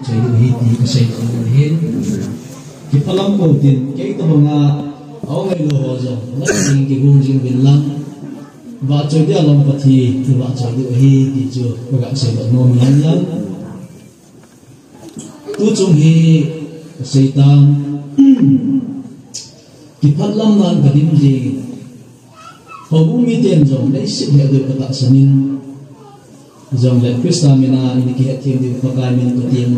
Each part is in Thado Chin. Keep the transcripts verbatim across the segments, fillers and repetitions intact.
Choi diu ahi ti kasei nom ahi. Kiphalam pou tin, kei tabanga, aum ngailou ho jong, nasatah in kigon jing uvin lang. Vahchoi dia lom Pathen, vahchoi diu ahi ti chu, kaga seidoh nom in lang. Tuchung hi, kasei tan, kiphalam nan kadim jing. Houbung miten jong, leiset hi adeu katahsan in. Jongle Christa mina, ini kihethem diu Pakai min Pathen,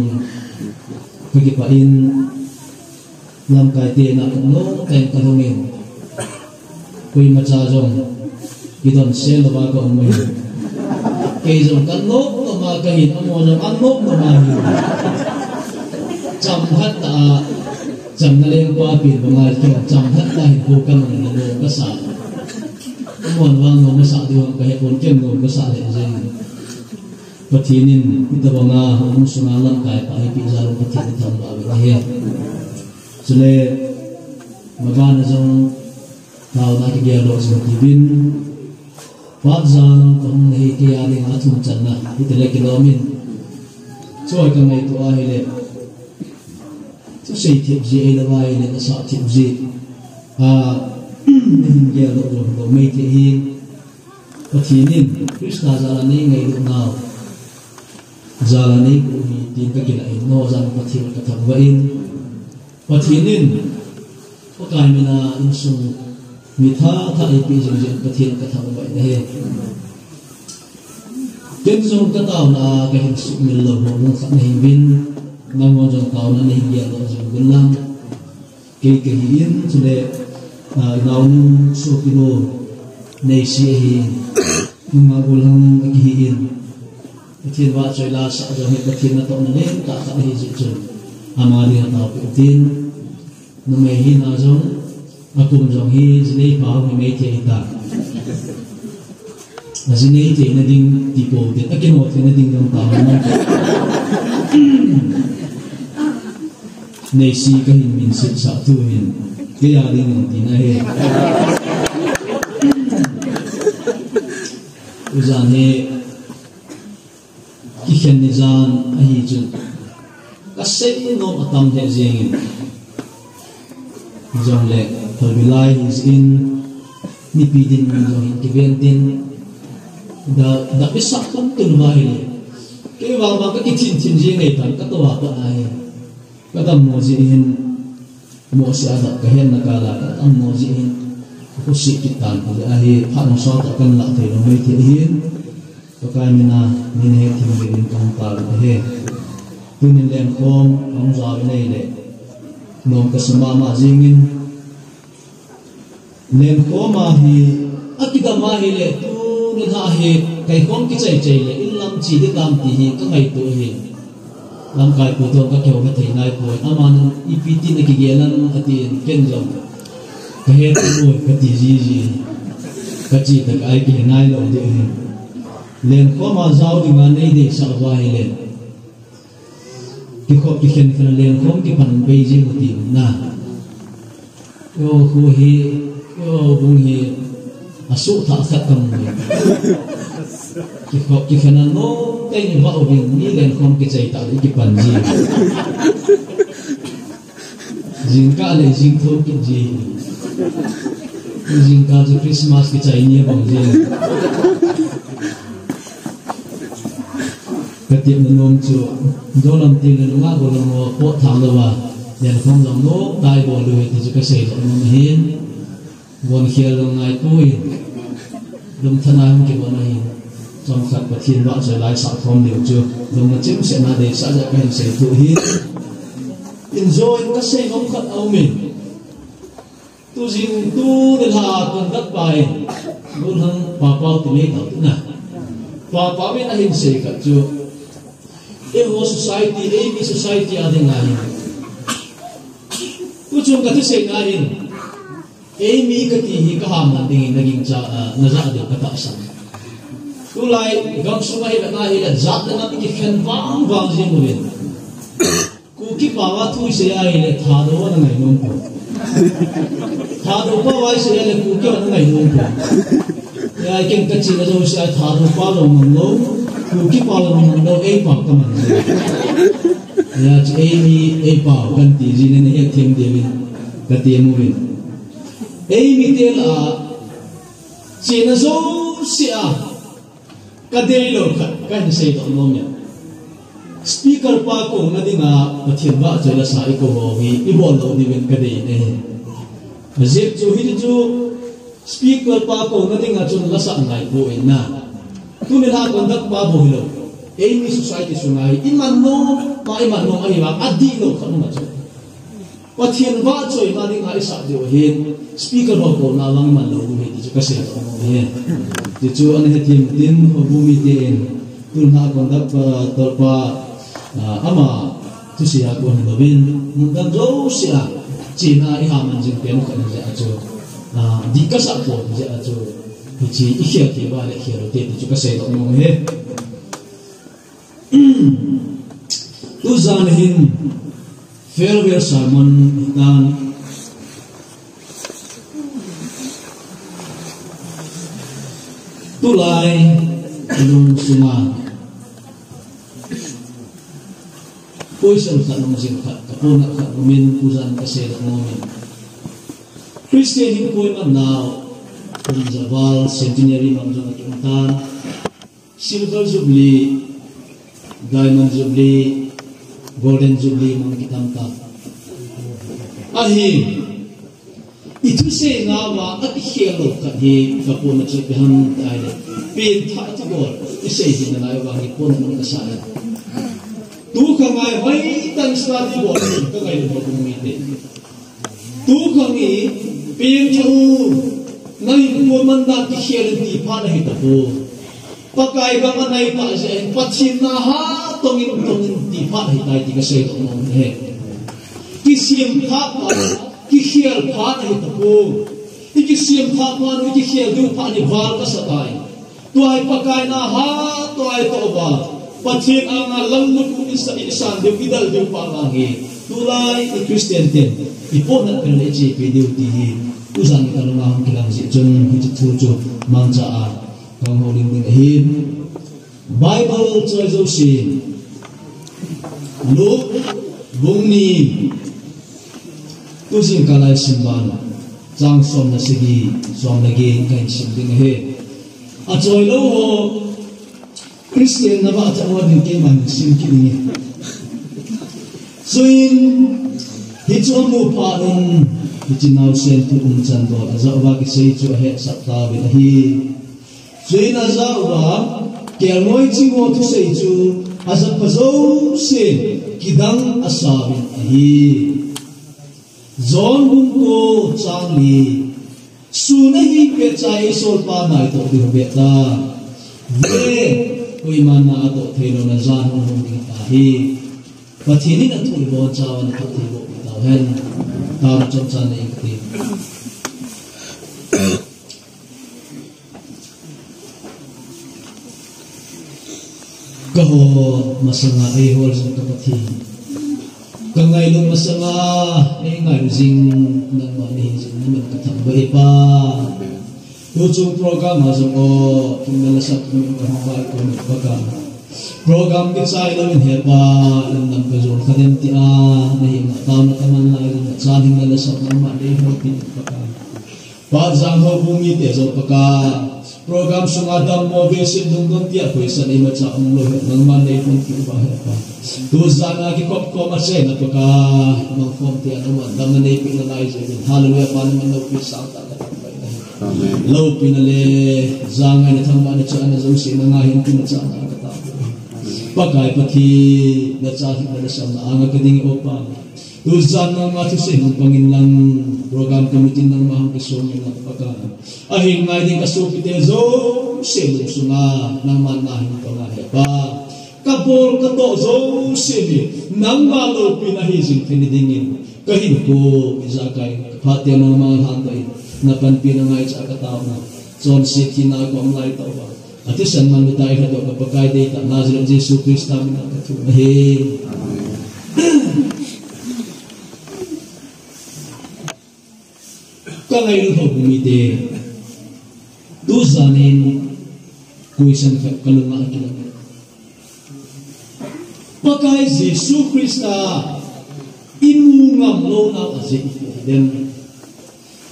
kakipah in, lamkai tena kanom teng kalhung in. Koimacha jong, kidon sel louva kaum in. Kei jong kanom noma kahin, amaho jong anom noma ahin. Chamkhat tah a, chamna lengpa pen banga kei, chamkhat tah hin ko kanom na nom kasa. Amahon vang nom asah diu ham kahepon, ken nom kasah lheh jeng. Pathen in, hitabanga, hung sunga lamkai pha eipeh jal un Pathen ithangvah uve. Chule, mabana jong, taona kigeldoh jing tiuvin, Pathen kahung nahi kei a dinga athum channa, hitile kilom in. Choi kangaito ahile, thusei thep ji ahilou ahile, nasah thep ji. A, nahin geldoh jong lou maithei ahin. Pathen in, Christa jal a neingailut nau jal a neikoi hi tin kakilah in, nangho jal a Pathen kathangvah in. Pathen in, Pakai mina insung mi thatha eipeh jing jeh in Pathen kathangvah in ahi. Ken jong kataona a kahin sumil lou ho lungkhat nahiuvin, nangho jong taona nahin geldoh jing uvin lang. Kei kahi in, chule, a, inaonu sopinu Neisi ahin, nunga golhang akihi in. Pathen vahchoi la sah jong hi Pathen natohna lentah khat ahi jeh chun, ama dinga taopeh utin. Numei hina jong, akum jong hi, jinei pha hung hi maithei ahitai. Ajinei theina ding ti pou te, akino theina ding jong taona. Neisi kahin minset sah tu hin, kei a ding jong tina ahi. Tujan hi, kikhen ni jan ahi chun, kasei nom atam lheh jeng in. Jongle, phalbi lai hijeh in, nipi dinmun jong hin kiven tin, da, da pisah pum tun uva ahile, kei vang vang kakithin thin ji ngei tan, katou a pat ahi. Kadammo jeh hin, mohseh a dah kahetna kal a kadammo jeh hin, kakhosih kit tan, ajeh ahi, phat hung sot a kanlah thei lou maithei ahin. Pakai mina, min hethem uvin kahung taovin ahi. Tunin lenkhom, kahung jaovin ahile, nom kasa mama jeng in, lenkhom a hi, akidam ahile, tunin a hi, kaikhom kichai chai le, inlam che ding tam ti hi, kangaito ahi. Lamkai pu toh kakihou thei naipoi, aman ipi tin akigel ham atin, ken jong kahetpoi kati jiji, kache tah a kihe nailou ding ahi. Lenkhom a jao dinga neideisah uva ahile, kikhop kikhen khen a lenkhom kipan bei jeng u tina. Eiho kho hi, eiho bung hi, asuhthah khat kamu e. Kikhop kikhen a nom tah in ivah uvin, mi lenkhom kichai tah le kipan ji. Jingkah le jingthou kit ji. Jingkah chu Christmas kichai ni abang ji. Katepna nom chu, dolam tin le nunga golhang ho pot thang louva, lenkhom jong nom tah a ibol diu ahi ti chu kaseidoh nom ahin. Von khel jong ngaipoi, lungthim a hung kibol ahin. Chomkhat Pathen vahchoi la isah khom diu chu, lungna chimsetna deisah jeh a kahin sei thu ahi. Injo in kasei nom khat aum in. Tujing tu nilhah a conductor pa in, golhang Papau ti mai tau tu na. Papau in ahin sei khat chu, eiho society, eimi society a dinga hin, tuchung kathusei na hin, eimi kati hi kahamdan dingin nagingcha, ah, najah diu katahsan. Tulai gamsung a hi le na hi le jat le nam kikhen vang vang jing uvin. Kuki pao a thu isei ahile Thadou ana ngainom poi. Thadou pao a isei ahile Kuki ana ngainom poi. Hijeh a ken kachena jouse a Thadou pao lou mang lou, Kuki pao lou mang lou, eipao kamang lou. Hiche eimi, eipau kan ti jin in hethem diuvin kati uvin. Eimi te lah a, chena jousea kadeilou khat kahin seidoh nom e. Speaker pa kouna dinga Pathen vahchoi lasa ikou ho hi ibol lou diuvin kadei ahi. Ajeh chu hichu speaker pa kouna dinga chun lasa ngaipoi na. Tuni la conduct pa bou hilou. Eimi society sunga hi iman nom ma, iman nom ahi vang adihlou khat um a chu. Pathen vahchoina dinga isah diu ahin, speaker ho kouna vang iman lou diu ahi ti chu kasei nom e. Ti chu ana hethem tin, houbung mite in, tuni la conduct pa, tolpa, ah, ama thusei a kon louvin, mun dang jousea chena iha man jing pen khat ahi jeh a chu, ah, dih kasah pon jeh a chu, hiche ikhel thei uva le khel u hite ti chu kasei nom e. Tujan hin farewell sermon hitan. Tulai lungsunga question khat nung jing khat, kapohnat khat nung min tujan kasei nom e. Christian hinkho iman nau, kum javal, centenary mang jong akium tan. Silver Jubilee, Diamond Jubilee, Golden Jubilee mang kitam tan. Ahin, ithusei nauva akikhel lou khat hi kapohnat chu ipi ham ti ahile, pengthah thubol isei jing nalai uva hi pohnat nung kasa e. Tukhang a hi hoitah in study bol kangailun houbung mite. Tukhang hi pengthah u, nahinkho manna kikhel in ti phat ahi tapoi. Pakai gam anai tah jeh in Pathen na hatong in tong in ti phat ahitai ti kasei nom e. Kisem phat, kikhel phat ahi tapoi. Ikisem phat phat u, ikikhel diu phat hi val kasa tai. Tua hi Pakai na hatah a itoh uva, Pathen anga langmutu isa, isan diu, idal diu pa vang hi, tulai i Christian ten ipohnat pen le ichepi diu ti hi tujan kalunga hung kilang jeh chun hiche thu chu mangcha a kahung houlim ding ahin. Bible choi jouse, Luke bung ni, tujingkah lai sim bana, chang som le sagi, som le get kahin sim ding ahi. Achoi lou ho, Christian na vahchoi ho ding keiman sim kit ding ahi. Chuin, hichu amu phat un, hiche naosen thu umchan dol ajah uva kisei chu ahetsah tauvin ahi. Chuin ajah uva, kelngoi ching ho thusei chu ajah pa jousen kidang asauvin ahi. John bung ko chang li. Sun ahi pet chun eisolpa naitoh ding ho beh tan. Ve, koiman na atoh thei louna jan hung hung ding ahi. Pathen in athu ibonchauva athu thei boh peh tauhen. Taona chomcha nei inge kati. Kaho masanga eihol jing ka Pathen, kangailut masanga eingailu jing nangma nahi jing namin kathangvah e Pa. Tuchung program a jong o, kum le lasa kum in kahung vai kon e Pakai. Program kichai louvin he Pa, lamdang kajon kha dem tia, nahi ma taona kaman lai jong, chan hin le lasa nangma neihon peh in Pakai. Pa, jang houbung mite jong Pakai, program sunga dammo veiset lungdon tia khoisan imacha umlou hen, nangman neihon peh uva he Pa. Tujan a kikop khom a cheng a Pakai, mangkhom tia nangman damna neipeh nalai jeh in, Hallelujah Pa, nangman loupi sangtah in kathangvah e. Amen. Loupina le jangaina, thangvahna, chihna jouse nanga hinpina chang kataove. Pakai Pathen, nacha hinna nasamna anga kading e O Pa. Tujan nangma thusei hung pang inlang, program committee nangma hung kisong inlang Pakai. Ahin ngai ding kasopite jouse lungsunga nangman nahin panga he Pa. Kabol katoh jouse hi nangma loupina ahi jing theina dingin, kahinkho ijakai kaphat teng nangma lhandoh in, napanpina ngaicha kataona, chonset thina kaum lai tah uva, athisan manlu tah a ilhatdoh ka Pakai deitah Nazareth Jesu Christa mina kathum ahi. Kangailut houbung mite, tujan in question khat kalunga akilang e. Pakai Jesu Christa imu ngam louna ajeh ipi hidem?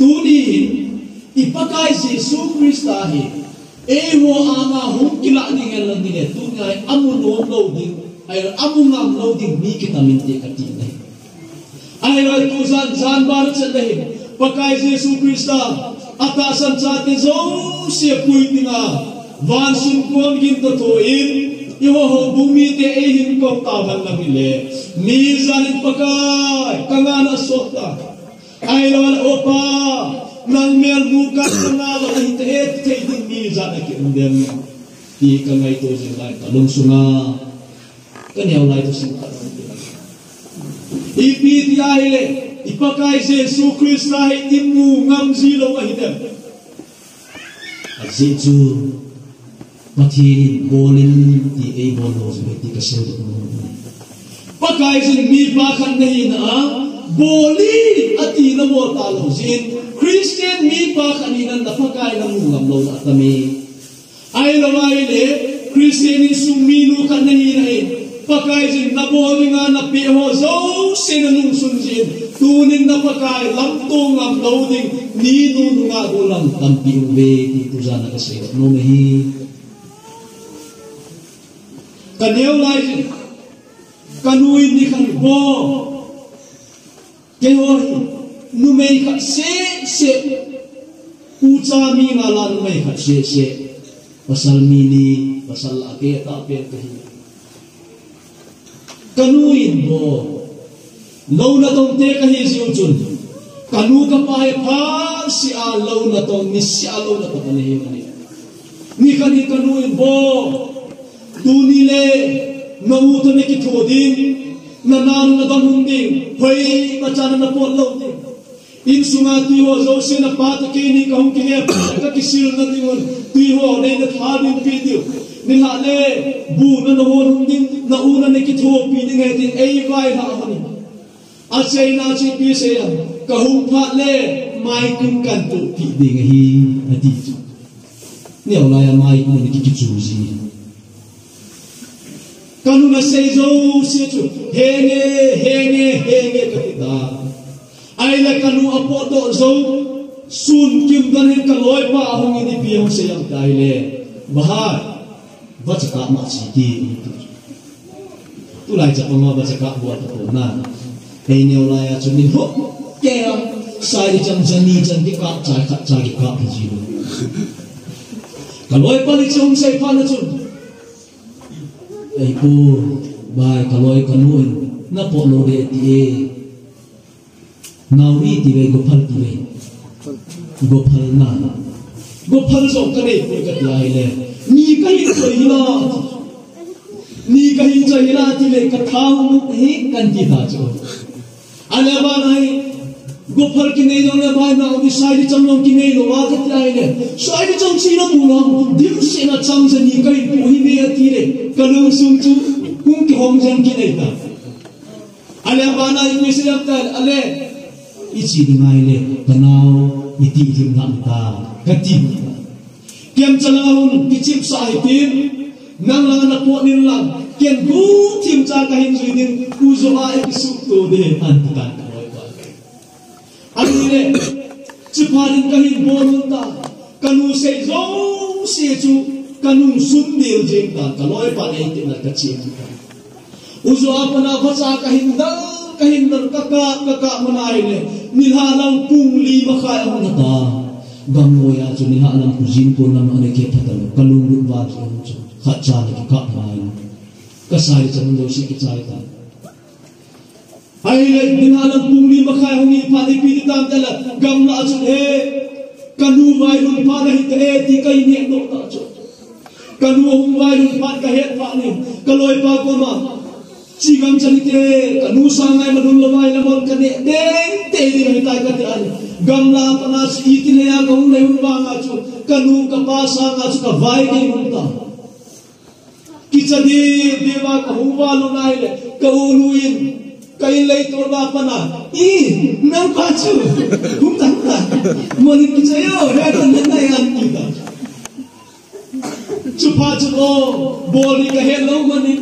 Tuni hin i Pakai Jesu Christa hi eiho anga hung kilah ding hen lang hile, tunia hi amu nom lou ding, ahilou le amu ngam lou ding mi kitam inte kati ahi. Ahilou le tujan jan bar chet le hin Pakai Jesu Christa atahsan chate jouse pui dinga van sung kon gin toh thon, eiho houbung mite eihin kou tauhen lang hile, mi jan in Pakai, ka ngana sot tai. Ahilou le, O Pa, nang mel mu kha ka ngah lou ahi tai e, ti thei ding mi ijat a ki um dem, ti ka ngaito jing lai, ka lungsunga ka neo lai thusim khat um te. Ipi ti ahile, i Pakai Jesu Christa hi imu ngam ji lou ahi dem? Ajeh chu Pathen in bol in ti eibol lou jeh ahi ti ka seidoh nom e. Pakai jin mipa khat nahi na a, bol in ati nabol talou jeh in, Christian mipa khat hina na Pakai namu ngam lou na atam e. Ahilou ahile, Christian insung minu khat nahi na hin, Pakai jin nabol dinga napeh ho jouse nanungsun jin, tunin na Pakai lamto ngam lou ding, ni nu nungah gollhang tampi um uve ti tujan a ka seidoh nom ahi. Ka neo lai jin, ka nu in nikhat hin, Bo, keiho hi numei khat seh seh, ucha mi nga lah a numei khat seh seh, pasal mi ni, pasal lah a kei atahpen kahi. Ka nu in, Bo, lou natong te kahi jiu chun, ka nu ka pa hi phat seh a lou natong, niseh a lou natong ana hiu ahi. Nikhat hin ka nu in, Bo, tuni le na u toh nakitho ding, na nao nadon hung ding, hoimacha na napot lou ding. Insunga twi ho jouse na pa toh keini kahung kihe phat le ka kisil na dingun, twi ho neina tha ding pi diu. Nilhah le bu na nahon hung ding, na u na nakithopi ding ahi tin eivailhah lhon in. Achaina chu ipi asei em, kahung phat le maikun kahin tohpi ding ahi, ati chu. Neo lai a maikun ana kikichu ji. Ka nun asei jouse chu, henge, henge, henge kati tai. Ahile ka nu apotdoh jou, sun kim don hin ka loipa ahung in ipi ahung sei em ti ahile, Bahai, vacha kap ma chi ti. Tulai chapang a vacha kap bol tapou na. Hei neo lai a chu min hop kei a, sai li chang jani chan kikap chai khat chai kikap hi ji lou. Ka loipa in chu ahung sei phat na chun, Ei pu, Bahai, ka loi ka nu in napot lou ding ati e. Naomi ti ve, Gophal ti ve. Gophal na. Gophal jong kanei poi kati ahile, ni kahin choi hila, ni kahin choi hila tile ka tha hung hi kan ti ta chu. Ahile Bahai, Gophal kinei jongle Bahai, Naomi, Sailicham jong kinei lou a kati ahile, Sailicham china mu lou, dimset na chang jani kahin pu hi ve atile, ka lungsung chu hung kihong jeng kinei ta. Ahile Bahai, ipi sei em tile, ahile, ichi ding ahile, ka nao, iti ding ngam ta, kati. Kemcha lang a hung kichepsah hitin, nang lang a napot in lang, ken guhthim cha kahin jui ding, U Jo a eikisuhto ding, ati tan ka loipa. Ahile, chuphat in kahin bol un ta, ka nu sei jouse chu, ka nungsun del jeng tan, ka loipa in eitepna kachen ta. U Jo a pat a vacha kahin dal, kahin dal, kakap, kakap man ahile, nilhah lang pung li makhai ahung hi ta. Gamloi a chu nilhah lang khu jin kon lam ana khe phat a lou, ka lunglut val chu ahung chu. Khatcha ana kikap man ahile, ka Sailicham jouse kichai ta. Ahile, nilhah lang pung li makhai ahung hi phat in ipi ti tam tile, gamla a chu he, ka nu vailhun phat ahi tai e, ti kahin hehdoh ta chu. Ka nu ahung vailhun phat kahet phat in, ka loipa koma, chi gam chan te, ka nu sanga ima lhun lou vailhun kaneh teng teng ding ahi tai kati ahile, gamla a pat a chu iti lei a kahung lei hun vang a chu, ka nu ka pa sanga chu kavai ding um ta. Kicha deh deh a kahung val un ahile, ka unu in, ka in leitol a pat a, I, nang pa chu, hung tan ta. Monin kicha o, he, kan na yan kita. Chuphat chu o, bol ding kahet lou monin,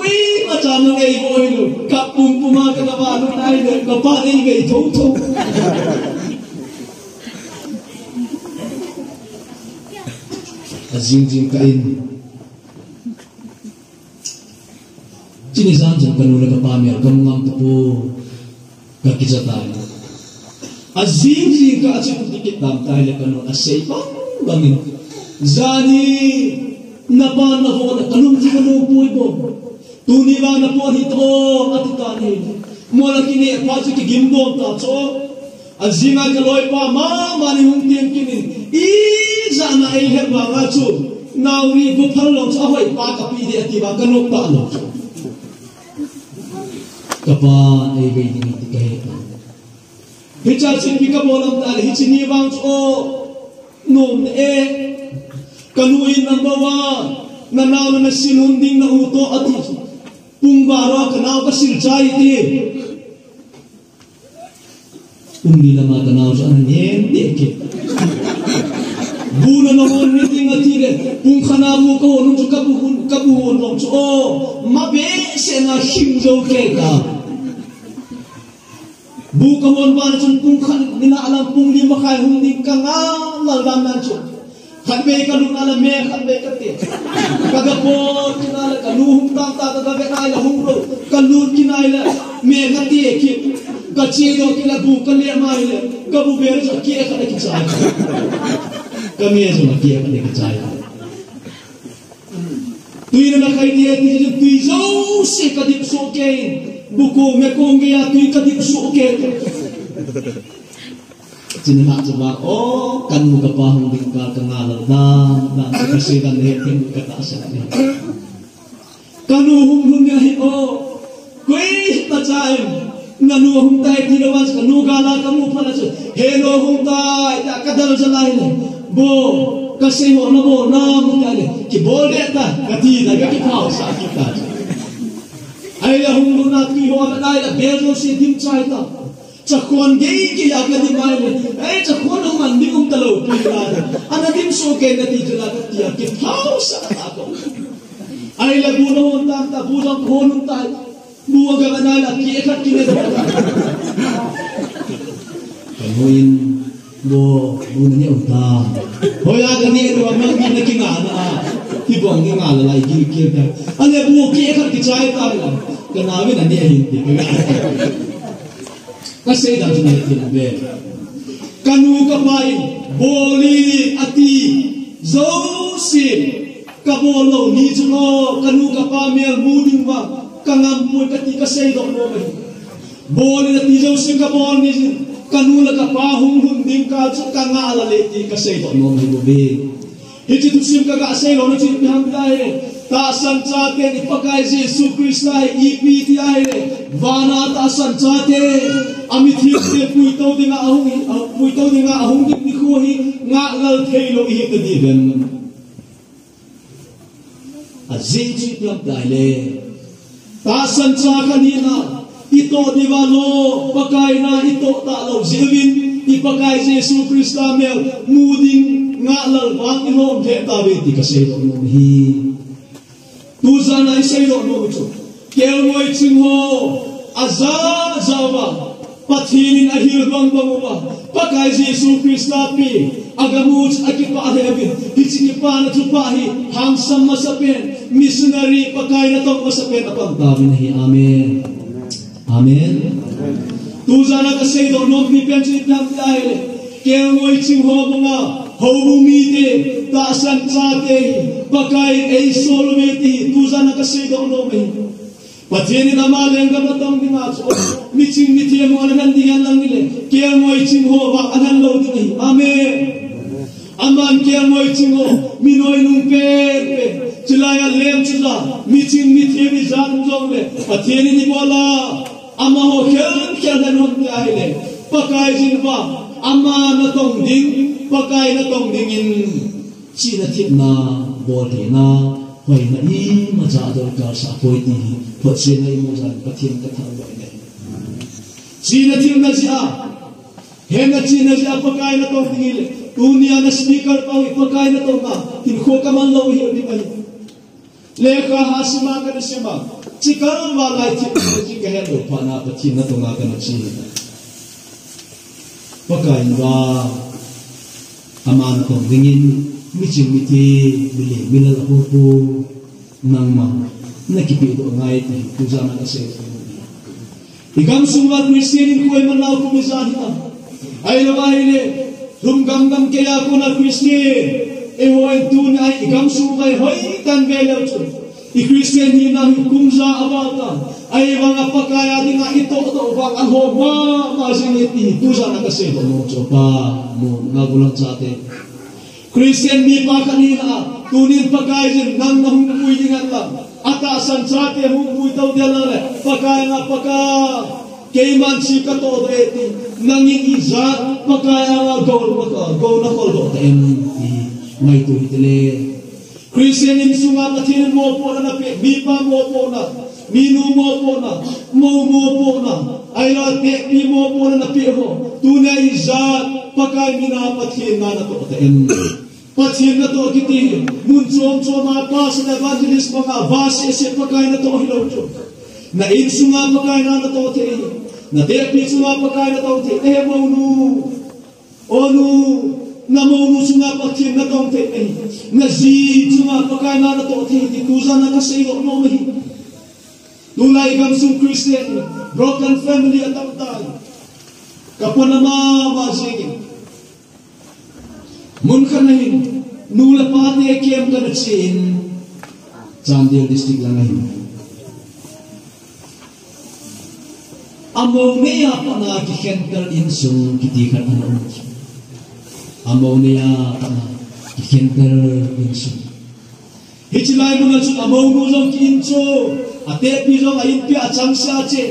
Ei, ma cha na ngei bo hi lo. Ka pum pum a ka ka ba lo nai le, ka pa nei ngei tho tho. A jing jing ka in. Chini jan jong ka nu le ka pa mel ka mu ngam tapoi. Ka kicha tai. A jing jing ka a chi ku ti kit dam tai le ka nu a sei bang bang in. Jani na ba na ho na ka lung ji ka nu pui bo. Tuni ba na pon hi to a ti ta ni. Mo la ki ne pa chu ki gim bom ta cho. A jing a ka loi pa ma ma ni hung tiam kin in. I ja na ei he ba nga chu. Nau ni bu phal lo chu a hoi pa ka pi de a ti ba ka nok ta lo chu. Ka pa ei vei ding ti ka he ta. Hicha chin pi ka bol am ta le, hichi ni vang chu o nom ne e. Ka nu in number one, na nau na sin hun ding na u to a ti chu. Pung baro ka nau ka sil chai ti. Pung ni lama ka nau chu ana nem ti ki. Bu na na hon ni ding a ti le, pung khana bu ka hon chu ka bu hun, ka bu hon long chu o, ma be se na him zo ke ka. Bu ka hon ban chun pung khat ni na alam pung li ma khai hung ding ka nga lal dan nan chu. Khat be ka lut ala me khat be ka te. Ka ga po chu na la ka nu hung tang ta ka ga be nai la hung ro. Ka lut ki nai la me ka te ki. Ka che do ki la bu ka le mai le. Ka bu be chu ki e ka le ki cha. Ka me chu ki e ka le ki cha. Tui na na khai dia ti jin tui jouse ka dip so ke. Bu ko me ko nge ya tui ka dip so ke. Chini na chu ba o ka nu ka pa hung ding ka ka nga la dan dan ka se dan he tin ka ta sa ni. Ka nu hung hung ya hi o. Koi ta cha em. Na nu hung tai ti lo wan ka nu ga la ka mu pha la chu. He lo hung tai ta ka dal ja lai le. Bo ka sei ho na bo na mu tai le. Ki bol de ta ka ti da ka ki phau sa ki ta. Ai la hung lu na ti ho na dai la be jo si dim chai ta. Chakhon gei gei a ka dim ai le. Ai chakhon hung an dim um ta lo pi la. Ana dim so ke na ti chu la ka ti a ki phau sa ta ko. Ai la bu na hon tam ta bu jong hon um tai. Bu a ga na la ki khat ki ne. Ka hoi in bu bu na ne um ta. Hoi a ga ne ro mang ki na ki nga na. Ki bong ki nga la lai ki ki ta. Ale bu ki khat ki chai ta la. Ka na ve na ne hin ti ka. Ka sei dan chu nei ti ve. Ka nu ka pa in bol in a ti jouse ka bol lo ni chu lo, ka nu ka pa mel mu ding va ka ngam poi ka ti ka sei doh nom ahi. Bol in a ti jouse ka bol ni chu ka nu le ka pa hung hun ding ka chu ka nga la le ti ka sei doh nom ahi bo ve. Hiche thusim ka ga sei lona chu ipi ham ti ahile, tahsan chate ni Pakai Jesu Christa hi ipi ti ahile, vana tahsan chate, amithengte puito dinga ahung hi, puito dinga ahung ding nikho hi, ngah lal thei lou ihi kati uvem. Ajeh chu ipi ham ti ahile, tahsan cha khat hina, i toh diu va lou, Pakai na i toh talou jeh uvin, i Pakai Jesu Christa mel mu ding ngah lal vang i lom lheh tauve ti ka seidoh nom ahi. Tujan a i seidoh nom chu, kelngoi ching ho, aja ja uva, Pathen in ahil bang bang uva, Pakai Jesu Christa pi, agamu chu akipah lheh uvin, hiche kipana thupha hi, hangsan masapen, missionary Pakai natong masapen apang tauvin ahi. Amen. Amen. Tujan a ka seidoh nom pen chu ipi ham ti ahile, kelngoi ching ho banga, houbung mite, tahsan chate hi, Pakai in eisol uve ti hi, tujan a ka seidoh nom ahi. Pathen in ama lenggam natong dinga chu, miching mithem ho ana lhen ding ahi lang hile, kelngoi ching ho vang alhen lou ding ahi. Amen. Aman kelngoi ching ho, mi noinung pen pen, chulai a lem chu ja, miching mithem ijat jongle, Pathen in ibol a, amaho khel khel lhen hon ti ahile, Pakai jin uva, ama natong ding, Pakai natong dingin. Chihna thepna, boltheina, hoina imacha adorkar sah poi ti hi, photchenna imu jeh in Pathen ka thangvah e. Chihna thepna jeh a, hena chihna jeh a Pakai natong ding hile, tunia na speaker pa hi Pakai natong a, hinkho kaman lou hi ding ahi. Lekha ha sima kana sima. Chikal va lai thip, chi kahet lou phat na Pathen natong a kana che. Pakai in vang, ama natong dingin, miching mithem, mileng milal apopo, nangma, nakipehdoh ngai ti, tujan a kasei. I gamsung uva Christian in koiman nau kum ijat hitam. Ahilou ahile, lhum gam gam kei a kona Christian, eiho in tunia i gamsung uva i hoitah in ve leu chun, i Christian hina hi kum ja aval tan. Ahivanga Pakai a dinga i tohdoh vang alhom mama jing e ti, tujan a kasei doh nom chu pa, mo, ngabulang chate. Christian mipa khat hina, tunin Pakai in nang nahung pui ding hen lang, atahsan chate hung pui tou ding hen lang le, Pakai nga Pakai, keiman chi katoh doh e ti, nangin ijat Pakai anga gou, gou nakhol doh ta em ti, ngaito hite le. Christian insunga Pathen in mopohna napeh, mipa mopohna, minu mopohna, mou mopohna, ahilou le tehpi mopohna napeh ho, tunia ijat Pakai mina Pathen na natoh ta em? Pathen natoh kiti hi, mun chom chom a pastor, evangelist banga va sese Pakai natoh hilou chu. Na insunga Pakai na natoh thei, na tehpi chunga Pakai natoh thei, eh, mounu. O nu, na mounu chunga Pathen natong thei ahi. Na ji chunga Pakai na natoh thei ti tujan a kasei doh nom ahi. Tulai gamsung Christian, broken family atam tai. Ka pona mama jing e. Mun khat na hin, nu le pa te camp kana chen, Chandel district lang ahin. Amou neiya pat a kikhentel insung kiti khat ana um. Amou neiya pat a kikhentel insung. Hiche lai mun a chun amounu jong ki-in chu, atehpi jong a inpi a achangseh a ache,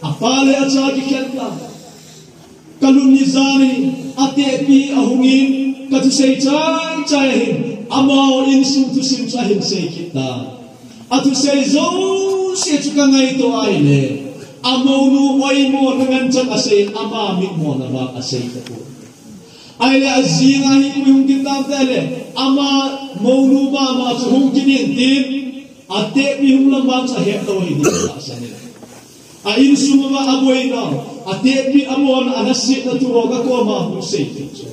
apa le acha kikhentel. Ka lut ni jan in, atehpi ahung in, ka thusei chai chai ahin, ama insung thusim chu ahin sei kit tai. Athusei jouse chu ka ngaito ahile, amounu oimo lhangin chan asei in, ama mitmo na vang asei tapoi. Ahile ajing a hipui hung kit tam tah le, ama mounu mama chu hung kit in tin, atehpi hung lam vang chu ahet lou ahi ding tahsan in. A insung uva aboina, atehpi amona, anasetna thu ho ka koma hung sei kit chu.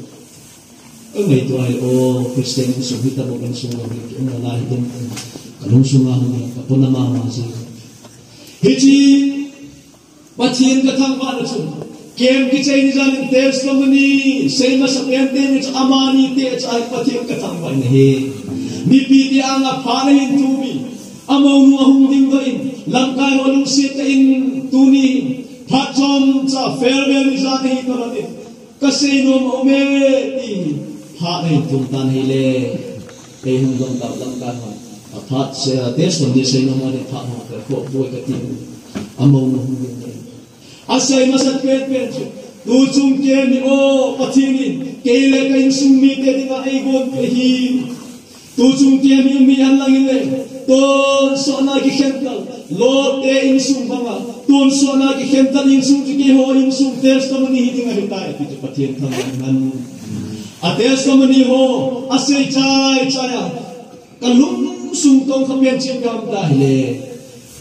Ka ngaito ahile, o, Christian insung hi tabang insung uva hi, um nalai hi ding, ka lungsung a hung, ka pona mama jing. Hiche, Pathen ka thangvahna chu, camp kichai ni jan in testimony sei masa pen teni chu, amani te chu ahi Pathen ka thangvahna ahi. Mipi te anga phat ahin thum in, amounu ahung dingdoh in, lamkai ho lungset tah in tuni, phat chomcha farewell ni jan ahi tah in, ka seinom aume ti, phat ahin thum tan ahile, eihung dong tah lamkai ho, aphat se, testimony seinom aume phat ho, ka kho boi kati, amounu ahung dingdoh in. Asei masat penpen chu, tuchung camp hi o Pathen in, kei le ka insung mite dinga eigonpeh ahi. Tuchung camp hi um hi hen lang hile, tonsot na kikhentel, Lot te insung banga, tonsot na kikhentel insung chu keiho insung testimony hi ding ahitai ti chu Pathen thangvah in. A testimony ho, asei chai chai a, ka lungsung tong kha pen chim gam tah ahile.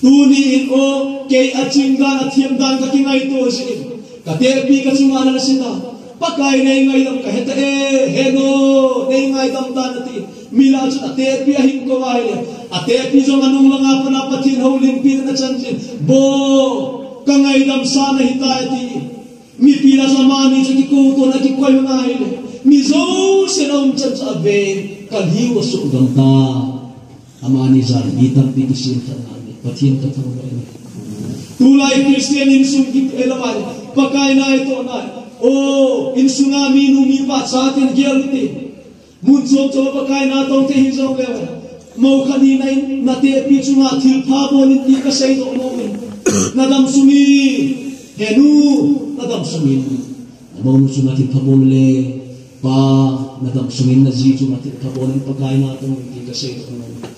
Tuni in o, kei aching dan, athem dan ka kingaito jeh in, ka tehpi ka chunga ana sei tan. Pakai nei ngaidam ka he tai, he nu, nei ngaidam tan ati. Mi lah a chun atehpi ahin kou ahile, atehpi jong anung langa pat a Pathen houlimpi na chan jin, bo, ka ngaidam sa nahi tai ati. Mipi lah a chun amani chu kikou to na kikoi hon ahile, mi jousen aum chan chu ave, ka lhiu asuh gam tai. Amani jan mi tampi kisim khat na ni, Pathen ka thangvah in. Tulai Christian insung kiti lou ahile, Pakai na itoh na. O, insunga minu mipa chaten gel ute. Mun chom chom a Pakai na tong thei hijong le, mo khat ni na in, na tehpi chunga thilpha bol in ti ka seidoh nom e. Na dam sung in, he nu, na dam sung in. Na mounu chunga thilpha bol le, pa, na dam sung in, na ji chunga thilpha bol in Pakai na tong in ti ka seidoh nom e.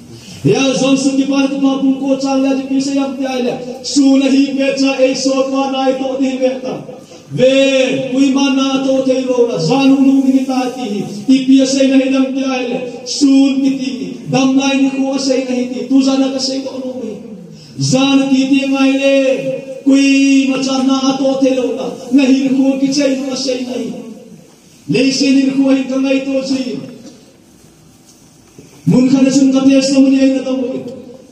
Hia John sut Kipana Thupha bung ko chang li a chu ipi asei em ti ahile, sun ahi pet cha eisolpa na itoh ding ahi ve ta. Ve, koiman na toh thei lou la, jan hunglhung ding ahitai ti hi, ipi aseina hi em ti ahile, sun kiti hi, damna nikho aseina ahi ti, tujan a ka seidoh nom e. Jan ati ti ngai le, koima chan na atoh thei lou na, na hinkho kichai na sei na hi. Leiset hinkho hin ka ngaito ji. Mun khat na chun ka testimony ahi na tong.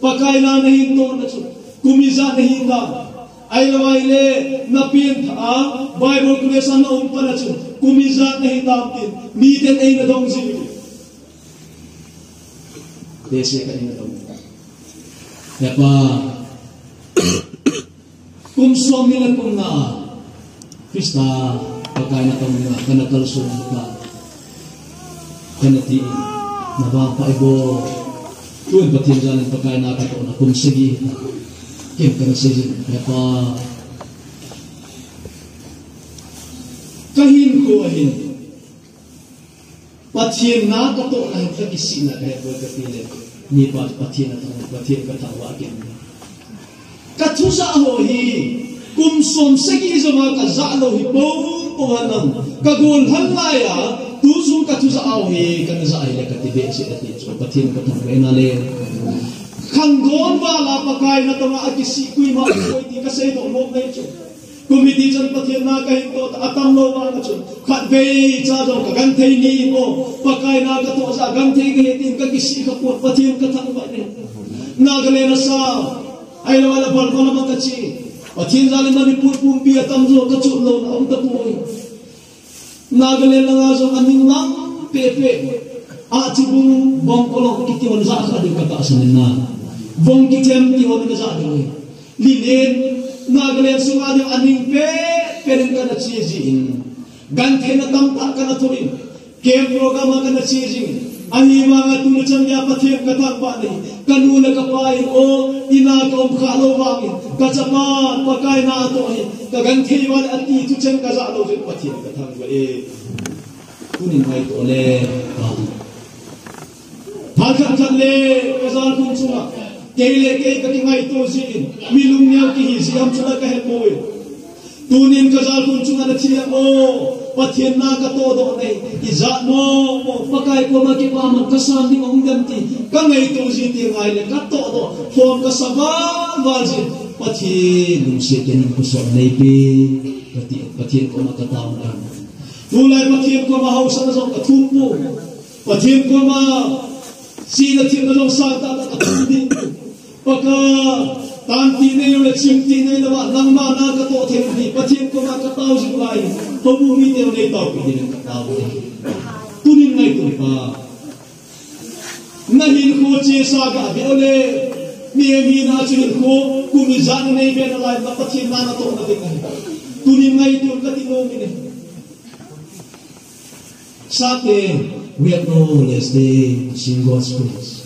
Pakai na na hin toh na chun. Kum ijat na hin da. Ahilou ahile, na pengtha a, Bible college a na um pa na chun. Kum ijat na hin da tin. Miten ei na dong ji. Tese ka ina dong. He Pa, kum som ni le kum nga, Christa, Pakai na tong na, kana kalson ka, kana ti, na vang pa ibo, tun Pathen jalin Pakai na katoh na kum sagi, ken kana sagi, he Pa. Ka hinkho ahin, Pathen na katoh na hin ka kisih na ka he poi ka ti le. Ni pa Pathen na thang, Pathen ka thang va ken. Ka thu ja ho hi, kum som sagi jong a ka ja lou hi po, po han lang. Ka gol han lai a, tu jong ka thu ja ho hi, ka na ja hi le ka ti be se ka ti chu. Pathen ka thang ve na le. Khang don va la Pakai na tong a kisih koima koi ti ka sei doh lou nei chu. Committee chan Pathen na ka hin toh ta atam lou vang a chun. Khatvei cha jong ka genthei ni mo. Pakai na ka toh ja genthei ka he tin ka kisih ka pon Pathen ka thang vai ne. Nagaland a sa. Ahilou le bol bol ma ka chi. Pathen jalin Manipur pumpi atam jo ka chu lou na um ta poi. Nagaland langa jong aning lang pepe. Achibung Bongkolong kiti hon ja kha ding ka tahsan in na. Bong kichem ti hon ka ja ding. Lilin Nagaland sunga ding aning pepe ding kana che ji in. Genthei na tamtah kana thoh in. Camp program a kana che jing. Ahivanga tuni chan geiya Pathen ka thangvah in. Ka nu le ka pa in o, ina ka um kha lou vangin. Ka chapa, Pakai na toh hi. Ka genthei vale ati thucheng ka ja lou jeh in Pathen ka thangvah e. Tunin ngaito le, ka. Phat khat khat le, ka jalkhun chunga. Kei le kei ka kingaito jin. Mi lungneo kihi ji ham chu la ka he poi. Tunin ka jalkhun chunga na thilha mo. Pathen na ka tohdoh nei. Ijat mo, mo, Pakai koma kipa man ka san ding ahung dem ti. Ka ngaito ji ti ngai le, ka tohdoh. Form ka sa val val jin. Pathen lungset in ka sot nei pe. Pathen, Pathen koma ka tao na. Tulai Pathen koma hausatna jong ka thum poi. Pathen koma sina themna jong sangtah tah ka thum ding. Pakai, tan ti nei lou le chim ti nei lou a, nangma na ka toh thei ding. Pathen koma ka tao jing lai. Houbung mite nei taopi ding ka tao ding. Tunin ngaito Pa. Na hinkho chesa ga ve le. Mi, mi na chu hinkho, kum ijat nei be nalai, na Pathen na na toh na ding ahi. Tunin ngaito ka ti nom in e. Sate, we have no less day to sing God's praise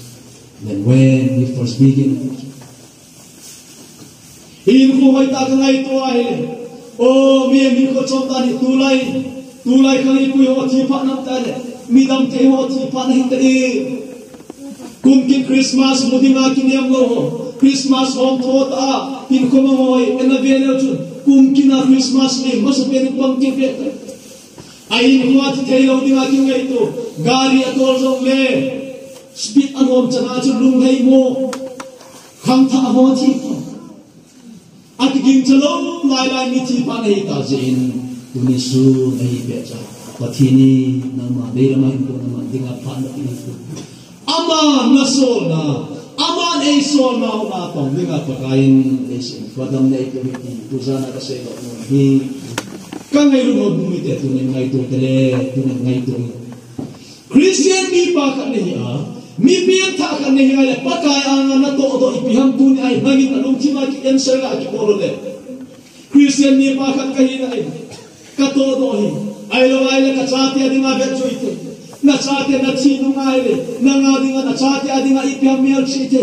than when we first begin. Hinkho hoitah ka ngaito ahi. O, mi hinkho chom tah ni tulai. Tulai kali pui ho thi phat nam tah le. Midam thei ho thi phat na hita e. Kum kit Christmas mu dinga kinem lou ho. Christmas hom tho ta. Hinkho mangoi, ena ve leu chun. Kum kit na Christmas ni, masa pen pang kit ve ta. A hinkho a thi thei lou dinga kingaito. Gari a tol jong le. Speed a nom chana chu lunghei mo. Khangthah ho thi. A kiging cha lou lai lai mi thi phat na hita jeh in. Tuni sun na hi pet cha. Pathen in nangma dei lama hinkho na man dinga phat na pi. Ama na solna, ama nei solna u na tong dinga Pakai in ei sin, padam nei ko hi ti, tu jana ka sei lou nom hi. Ka ngailut ho bung mite tunin ngaito tele, tunin ngaito. Christian mipa khat na hi a, mi pengthah khat na hi a le, Pakai anga na tohdoh ipi ham tuni a hi, nangin alungthim a ki answer a kibol le. Christian mipa khat ka hi na e. Ka tohdoh hi. Ahilou ahile ka chate a dinga vet chu ite. Na chate na thi nung ahile. Nanga dinga na chate a dinga ipi ham melchih ite.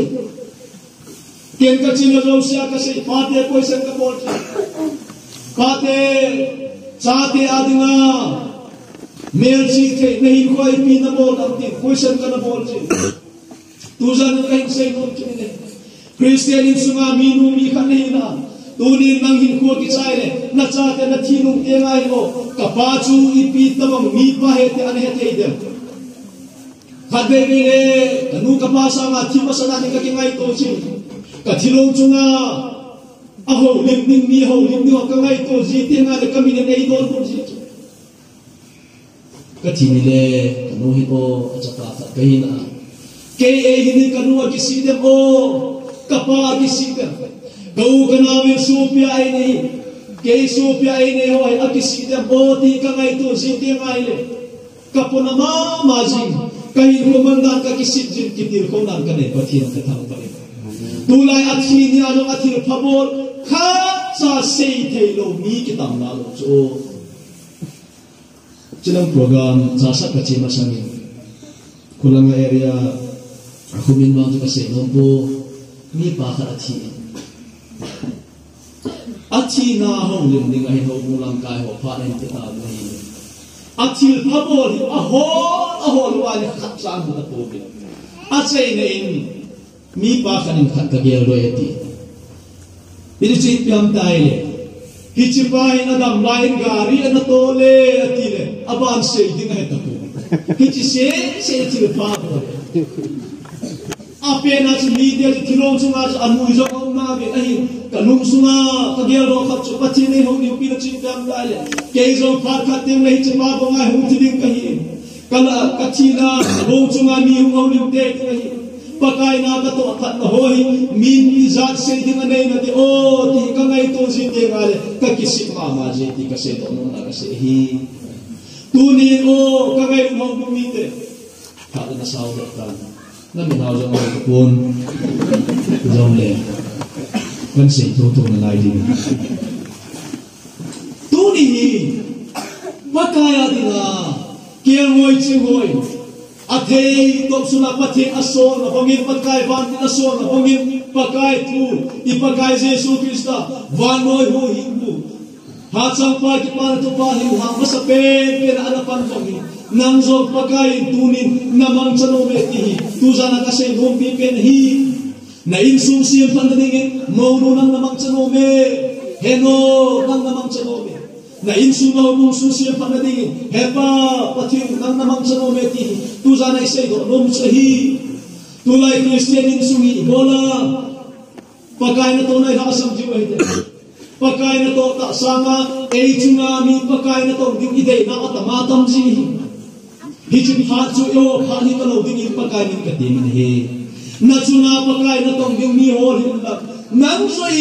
Ken ka chim na jouse a ka sei pate question ka bol chu. Pate chate a dinga melchih ite. Na hinkho a ipi na bol dam ti question ka na bol chu. Tujan ka hin sei nom kit in e. Christian insunga minu mi khat na hi na. Tunin nang hinkho kichai le. Na chate na thi nung teng ahile. Ka pa chu ipi tabang mipa hite ana he thei dem. Khatvei vei le. Ka nu ka pa sanga thi masa na ni ka kingaito chu. Ka thilong chunga a houlim ding, mi houlim ding, ka ngaito ji teng le ka min in eidon bol ji chu. Ka thi ni le, ka nu hi o, a chapa khat ka hi na. Kei ei hi ni ka nu a kisih dem o, ka pa a kisih dem. Ka u ka nau in sopi a ei nei. Kei sopi a ei nei ho a kisih dem o, ti ka ngaito ji teng le. Ka pona mama jing, ka hinkho man dan ka kisih jing, kitilkhou dan ka nei Pathen ka thangvah e. Tulai a thi ni a jong a thilpha bol, khatcha sei thei lou mi kitam nalou chu. Chilang program chasa ka che masang in. Kholanga area, a khumin vang chu ka sei nom poi, mipa khat a thi. A thina houlim ding ahi, houbung lamkai ho phat in ti ta ding ahi. A thilpha bol hi a hol, a hol uva le khatcha amu ta pouvin. A cheina in mipa khat in khat ka geldoh e ati. Hichu ipi ham itile, hiche pa hin adam lai in gari ana tol e atile, aban sei ding ahi tapoi. Hiche seh seh thilpha bol. Apen a chu mite chu thilong chunga chu anui jong aum nave ahi. Ka lungsunga ka geldoh khat chu Pathen in eihoulimpi na chu ipi ham itile, kei jong phat khat teng le hiche pa banga hung thi ding kahi. Ka la, ka thina long chunga mi hung houlim teitei ahi. Pakai na ka toh khat na ho hi min ijat sei ding anei nate o, ti ka ngaito ji teng le ka kisih mama ji ti ka seidoh nom na ka sei ahi. Tuni o, ka ngailutna houbung mite. Khat na sao doh tan. Na mi nau jong le pon. Jong le. Kan sei thotho nalai ding. Tuni hi Pakai a dinga kelngoi chinghoi. A thei topsuna Pathen a solna bangin, Pakai vantil a solna bangin, Pakai thu, i Pakai Jesu Christa vannoi huhhingpu. Hachangpa kipana Thupha hi hang masapen pen a ana pan bang hi. Nang jong Pakai in tunin na mangcha nom e ti hi tujan a ka seinompi pen ahi. Na insung semphatna dingin, mounu nang na mangcha nom e. Henu nang na mangcha nom e. Na insung, na houbung sung semphatna dingin, He Pa, Pathen nang na mangcha nom e ti hi tujan a i seidoh nom chu ahi. Tulai Christian insung hi ibola Pakai natohna i lhahsam jiu ahi. Pakai natoh tah sanga, ei chunga mi Pakai natoh ding i deina atam atam ji hi. Hiche phat chu eiho phat hi talou dingin Pakai min ka temin ahi. Na chunga Pakai natoh ding mi hol hih un lang. Nang jong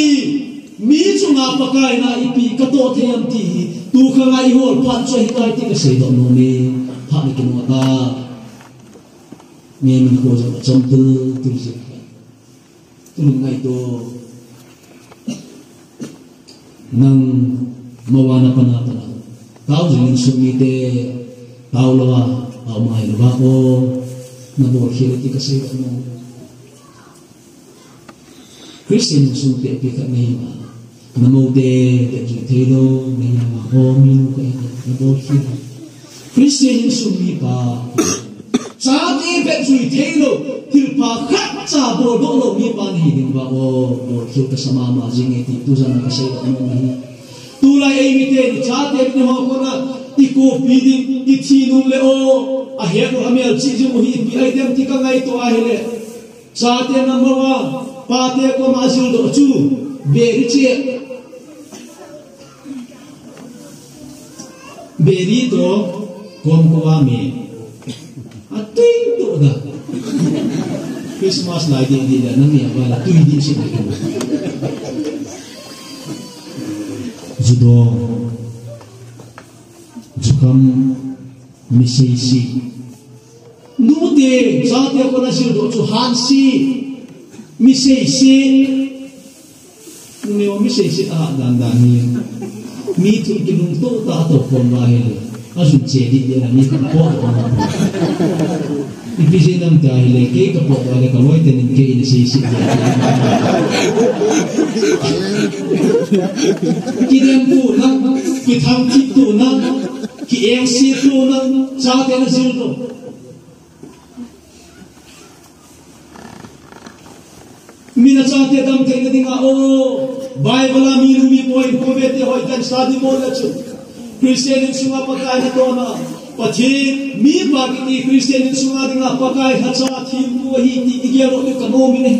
mi chunga Pakai na ipi ka toh thei ham ti hi. Tukhang a i hol phat chu ahitai ti ka seidoh nom e. Phat na kino ta. Nge min ko jong achom tul tul ji. Tulung ngaito. Nang mawana pana pana. Tao jing insung mite. Tao lou a, tao mai lou a o. Na bol khel ti ka sei mo. Christian insung te pi khat nei ma. Na mou te, te jui thei lou, nei ma ho, mi nu ka e, na bol khel. Christian insung mipa. Chate vet jui thei lou, thilpha khatcha boldoh lou mipa nahi ding uva o, bolkhel kasa mama jing e ti tujan ka seidoh nom ahi. Tulai eimite ni chate ni ho kona, i kopi ding, i thi nung le o, ahet u amelchih jing u hi ipi ahi dem ti ka ngaito ahile. Chate number one, pate koma jildoh chu, beri che. Beri toh, kom koma me. Atui toh da. Christmas lai ding ding da, nang ni aba la tui ding si na tu. Judong. Jukam, mi seisi. Nute, chate kona jildoh chu hansi, mi seisi. Nune mi seisi a dan dan hi. Mi thum kilungto ta to kon ba hi. Ajun che di di na mi ko ko. Ipi jeh ham itile, kei ka pot uva le ka loi tenin kei in seisi. Kidem tuna, kithangthip tuna, ki-engse tuna, chate na jildoh. Min a chate damtheina dinga o, Bible a mi nu mi pa in khovei te hoi dan study bol le chun. Christian insunga Pakai natohna. Pathen, mipa kiti Christian insunga dinga Pakai lhacha thempu ahi ti i gel lou ding ka nom in ahi.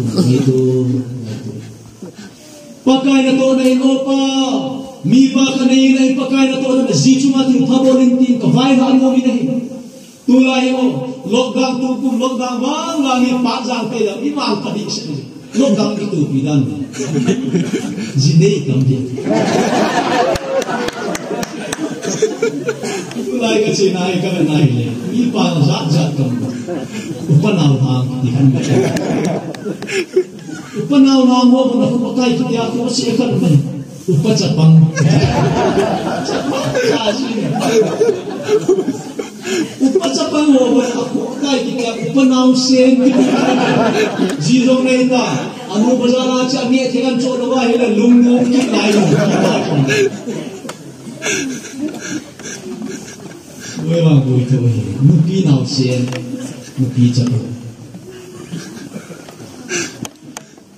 Ngaito, ngaito. Pakai natohna in, o Pa, mipa kanei nahi, Pakai natohna in, ji chunga thilpha bol in tin kavaihom nom in ahi. Tulai o, lockdown tukum, lockdown vang vang hi phat jang te jang, i vang pha ding se. Lockdown kitupi dan. Ji nei tam ding. Tulai kache nai, kavet nai le. Mipa jat jat tam. Upa nao hang, ti khan. Upa nao hang ho, na upa kai kiti a ko se khan mai. Upa chapang. Chapang ya ji. Upa chapang ho, upa kai kiti a, upa naosen. Ji jong nei ta. Anu bazar a cha mi thekan cho lo wa hila lung lung ki lai lo. Wei wa boi tho hi. Nupi naosen. Nupi chapang.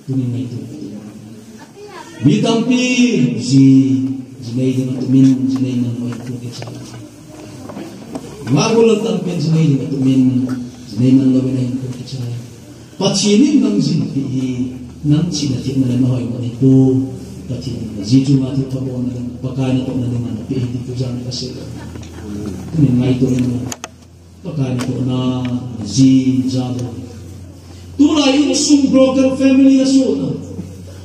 Tuni ngaito. Mi tampi ji, ji nei ding a tumin, ji nei man lou in thu kichai. Ngah gol tampi ji nei ding a tumin, ji nei man lou in thu kichai. Pathen in nang jinpi hi, nang chihna themna le na hoimo ahi poi. Pathen in ji chunga thilpha bolna ding, Pakai natohna ding a napeh ahi ti tujan kasei. Tuni ngaito in. Pakai natohna, ji, ja lo. Tulai insung broken family asohna.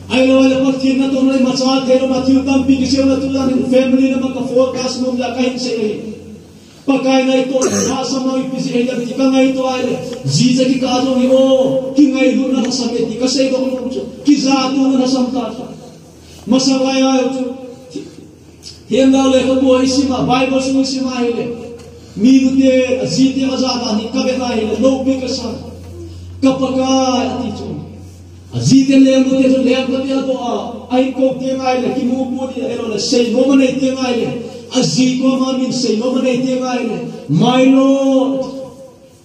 Ahilou le Pathen natohna imacha thei lou, Matthew tampi kiseina tujan in family na ma ka focus nom ja kahin sei ahi. Pakai ngaito, lhasam a ipi ji ahi ti kangaito ahile. Ji ja kikah jong hi o, kingailutna lhasam e ti kasei doh nom chu. Kijatona lhasam ta chu. Masang lai a chu. Themgao lekhabu a isim a, Bible sung isim a hile. Minute, ajite, ajana hi kavet a hile, loupi kasa. Ka Pakai ati chu. Ajite lenute chu lengpate adoh a, ahin kou teng ahile, kimu pu ding ahilou le, seinom anei teng ahile. Aji koma min seinom anei teng ahile. My Lord,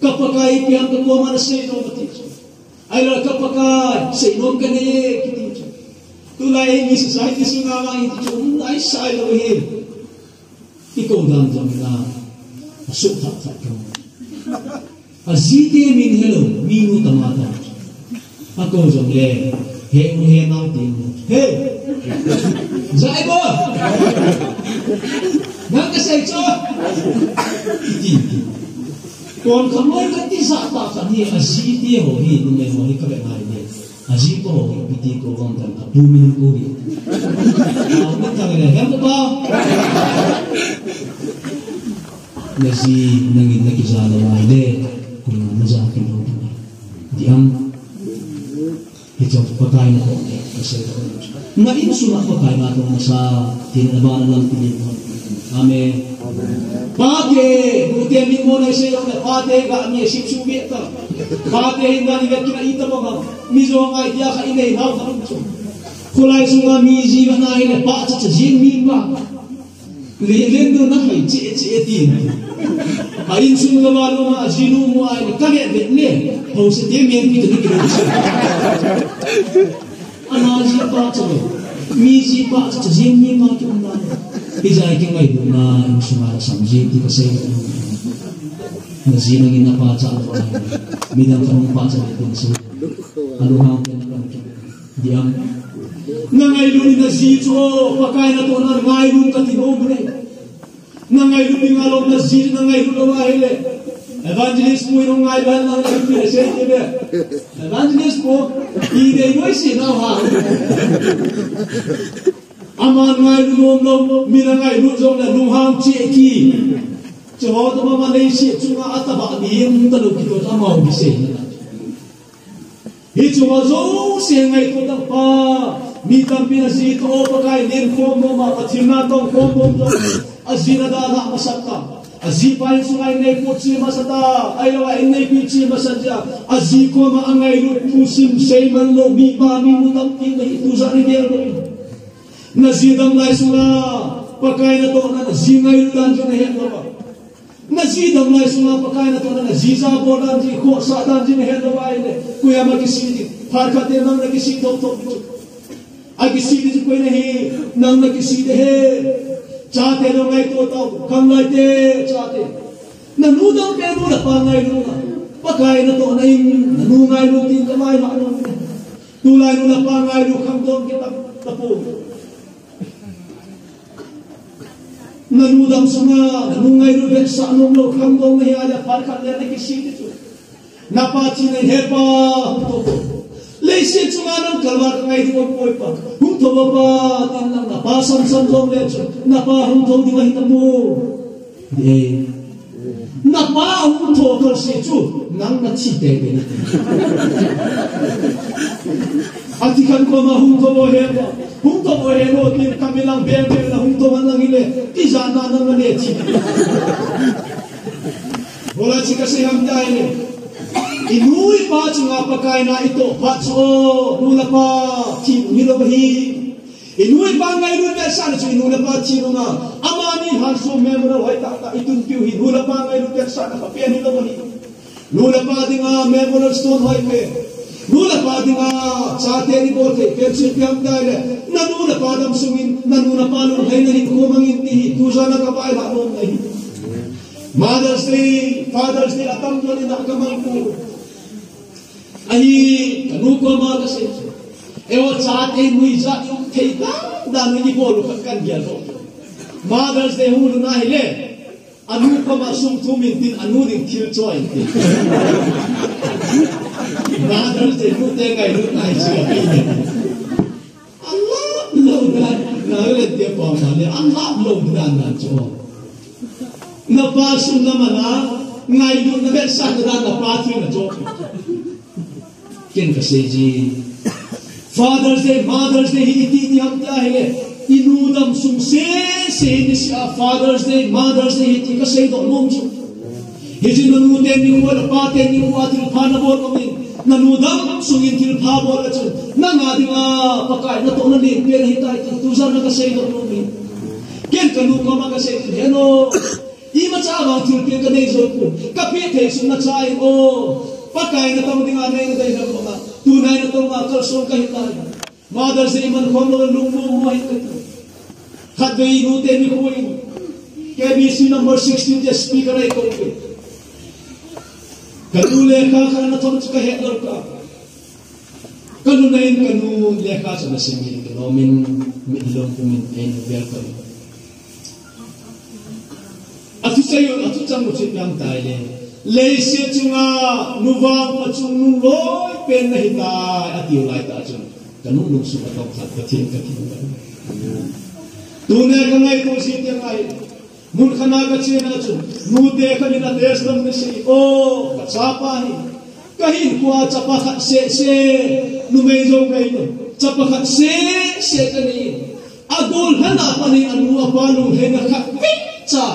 ka Pakai ipi ham ka koma naseinom ati chu. Ahilou ka Pakai, seinom kanei e, kiti chu. Tulai mi society sunga vang iti chu, um, ahi sai lou hi. Ikou dan jong na, asuh thah thah kau. Ajite min helou, minu tama ta. Akou jong le, he u he nau ti u. He! Jai bo! Nang kasei chu! Iti, iti. Kon khamoi kati sa ta kani ajite ho hi, numei ho hi kavet ngai le. Ajipa ho hi, piti ko vang kan, apu min ko hi. Apu min tang le, hem pa. Naji, nangin nakija lou ahile, koi naja kilou. Diam. Hiche Pakai natoh e, kasei. Na insunga Pakai natoh masa, tin na bana lampi lim hon. Amen. Pate, pute min mo na sei na pate ga mi sip su mi ta. Pate hin ga ni ga kina ita mo ga. Mi jo ngai dia ka inei nau ka chu. Khulai sunga mi ji ga na ile pa cha cha jin mi pa. Lelen do na hai che che ti. A insung ga ba lo ma ji nu mo ai ka le be le. Ho se te mi ti ni ki. Ana ji pa cha lo. Mi ji pa cha jing mi ma ki um na. Ijai kingailutna insung a sam ji ti kasei. Na ji nangin napa cha lo ai. Midang kanung pa cha ti kasei. Alunghang te na kan ki. Diam. Na ngailut na ji chu, Pakai natoh na ngailut kati nom le. Na ngailut ding a lom na ji, na ngailut lou ahile. Evangelist pu in hung ngailut na ngailut pi sei ti be. Evangelist pu, i dei noi si nau ha. Ama ngailut lom lou, mi na ngailut jong le lunghang che ki. Chu ho to ma ma lei si chunga ataba mi hung ta lou ki to ta mau bi sei. Hichu ma jouse ngaito tah pa, mi tampi a ji toh Pakai len khom nom a, Pathen na tong khom nom jong, a ji na dalha masat ta. A ji pa in sunga inneipu che masat ta, ahilou a inneipi che masat jeh a, a ji koma angailut thusim seiman lou, mi pa mi nu tampi na hi tu jat ni gel lou. Na ji dam lai sunga, Pakai natoh na, na ji ngailut dan jong na het lou a. Na ji dam lai sunga Pakai natoh na, na ji ja bol dan ji, khohsah dan ji na het lou ahile. Koima kisih ding. Phat khat te nang na kisih thou thou ding. A kisih ding koi na hi, nang na kisih ding ahi. Chate nang ngaito tau, khang lai te, chate. Na nu dam pe nu le pa ngailu na. Pakai natoh na in, na nu ngailu tin ka mai ma nu. Tulai nu le pa ngailu khangdong kit tapou. Na nu dam sunga, na nu ngailu vetsah nom lou khangdong na hi a le phat khat le na kisih ding chu. Na pa chi na he pa, hung thou. Leiset chunga nang kalval ka ngai ding um poi pa. Hung thou pa, tin nang na pa sam sam jong le chu. Na pa hung thou ding ahi tapou. Di e. Na pa hung thou thou si chu, nang na thi tei tei na. A thi khan koma hung thou o he pa. Hung thou o he lo tin ka mi lang beng beng na hung thou han lang hile. Ti ja na nang na le thi. Bola chi ka sei ham tai le. I nu i pa chunga Pakai na i toh phat chu o, nu le pa thi hi lou hi. I nu i pa ngailut vetsahna chu i nu le pa thi nunga. Amani Hanso Memorial hoi tah tah i tun piu hi nu le pa ngailut vetsahna ka pen hi lou hi. Nu le pa dinga Memorial Stone hoi pen. Nu le pa dinga chate ni bol thei pen chu ipi ham tai le. Na nu le pa dam sungin, na nu le pa lunglhaina hin khomang in ti hi tu jan a ka vaihom nom na hi. Mother's Day, Father's Day atam jon in a ka mang pu. Ahi, ka nu koma ka sei. Eiho chate nuijat i um thei dan dan i bol u khat kan gel lou. Mother's Day hung lut na hile. A nu koma sum thum in tin a nu ding thil choi in tin. Mother's Day nu te ngailut na hi chu. A lap lou dan, na le te pa ma le, a lap lou dan dan chu. Na pa sum na mana, ngailutna vetsahna dan na pa thil na chu. Ken ka sei ji. Father's Day, Mother's Day hi iti ti ham ti ahile. I nu dam sung sese hi ni sia Father's Day, Mother's Day hi ti ka seidoh nom chu. Hiche na nu te nikho le pa te nikho a thilpha na bol umin, na nu dam sungin thilpha bol a chun, nanga dinga Pakai natoh na len pen ahitai ti, tujan a ka seidoh nom in. Ken ka nu koma ka sei tin, he nu, imacha vang thilpeh ka nei jou pon, ka peh thei sung na chai o, Pakai natong dinga nei na dei na koma, tunai natong a kalson ka hitai. Mother's Day man khom lou lungmong mo hi kati. Khatvei nute nikho in K B C number sixteen te speaker ahi kong pe. Kanu lekha khat na thot chu kahet lou ka. Kanu na in kanu lekha chu na sim in kalomin mitlom pumin ein vel ka. Athu sei u, athu chang u chu ipi ham tile. Leiset chunga nuvang pachung nungloi pen nahitai atiu laitah chun. Kanu lungsung atong khat Pathen kathangvah. Tuni ka ngaito jing teng ahi. Mun khat na kache na chun. Nute khat in a testimony sei. O, kachapa hi. Kahinkhoa chapa khat seh seh, numei jong kahi lou. Chapa khat seh seh kanei. Agol lhana pat in anu apa lunglhaina khat vei cha.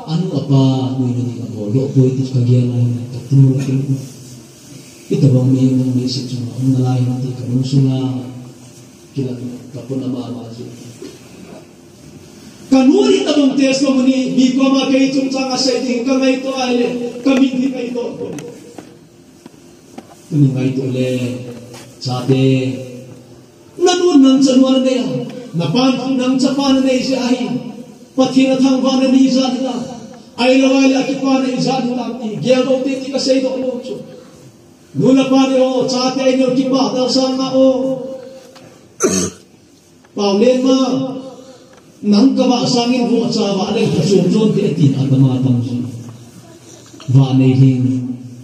Anu apa nuina ding abol lou poi ti kagel a, kati mo kati mo. Hitobang mi nung mi si chunga um nalai ti kanung sunga. Kila kapuna mama ji. Kanu in hitobang testimony mi koma kei chungchang asei ding kangaito ahile, kamin hi kaito. Tuni ngaito le, chate. Nanu nang chanu nanei a. Napan nang chapa nanei jeh ahi. Pathen athangvahna nei jat hitam. Ahilou ahile akipana ijat hitam ti. Geldoh te ti kaseidoh nom chu. Nu le pa neo, chate neo kipah tah sanga o. Paolen ma, nang kavah sangin vohcha vah leng kachom jon te atin atama tam jin. Vah nei hin,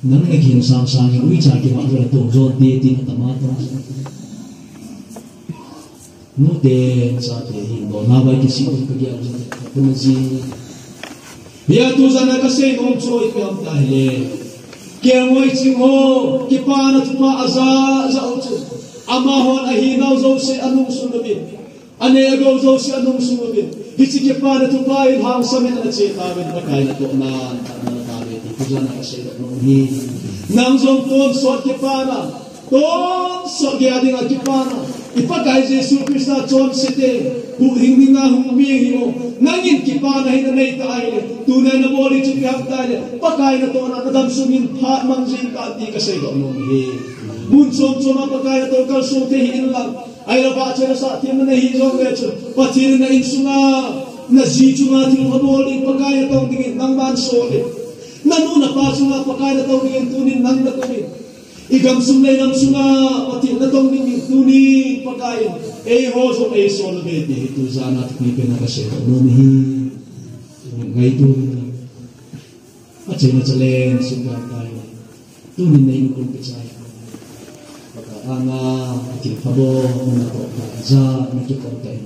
nang nagin sang sangin uicha kivah leng kachom jon te atin atama tam jin. Nute, chate hin, dona vai kisih un kagel jin, kapuna jin. Hia tujan a kasei nom chu ipi ham tahile. Kelngoi ching ho, kipana thupha aja, ja u chu. Amahon ahinau jouse anung sung uvin. Anei agou jouse anung sung uvin. Hiche kipana thupha in hangsan in ana che tauvin Pakai natohna, natohna tave ti tujan a kaseidoh nom hi. Nang jong tonsot kipana. Tonsot gei a dinga kipana. I Pakai Jesu Christa chonse te. Huhhing dinga hung mi hi o. Nangin kipana hi nanei ta ahile. Tuna nabol hi chu ipi ham tahile. Pakai natohna nadam sungin phat mang jing kati kaseidoh nom hi. Mun chom chom a Pakai natoh kalsong thei hih in lang. Ahilou vahchoi nasah themna nahi jongle chun. Pathen in na insunga. Naji chunga thilpha bol ding Pakai natong dingin nangman sol in. Nanu napa chunga Pakai natong dingin tunin nang natong in. I gamsung le i nam sunga Pathen natong dingin tuni Pakai in eiho jong eisol uve ti hi tujan a thupi pen a kaseidoh nom hi. Ngaito. Achaina chalen sung Pakai. Tunin nei nukun kichai. Pakai anga athilpha bol natoh pa ja nakikom tai.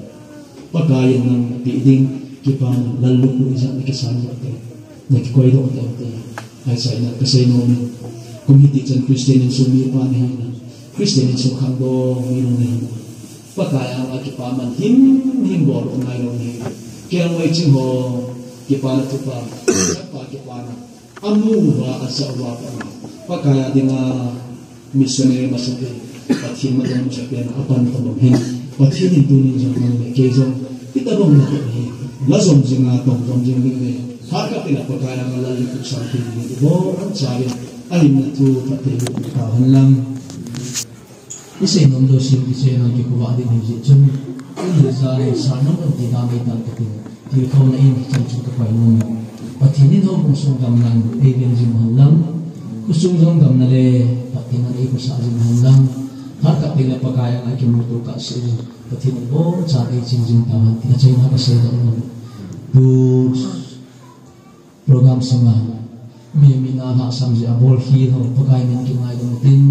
Pakai in nang napeh ding kipana lallukhuh ijat nakisang tai. Nakikoi doh tei te. Achaina kasei nom e. Kum hiti chan Christian insung mipa nahi na. Christian insung khangdong mi nahi na. Pakai anga kipaman himhim bol u nailou nahi. Kelngoi ching ho kipana thupha. Chapa kipana. Amu uva, aja uva pa. Pakai a dinga. Missionary masang te, Pathen matong masang te, apan tong hin. Pathen in tunin jong nang le kei jong, itobang natoh hi. La jom jing a, tong jom jing ding le. Phat khat in a Pakai a lallukhuh sang thei ding. Ibon chauvin, ahinna thu phatthei boh tahen lang. Isei nom jouse, isei nom kikhovah ding ahi jeh chun. Ijat le sa nom ti dam ei tan katin. Thilkhouna in chan chu kapai nom e. Pathen in houbung sung gamna in eiven jing hen lang. Khosung jong gamna le Pathen in eikhosah jing hen lang. Phat khat teng le Pakai anga kimuto kahsea Pathen in ibon chan eiching jing tahen ti achaina kasei nom e. Tu program sunga mi, mi na lhahsam jeh a bolkhel ho Pakai min kingaidam tin.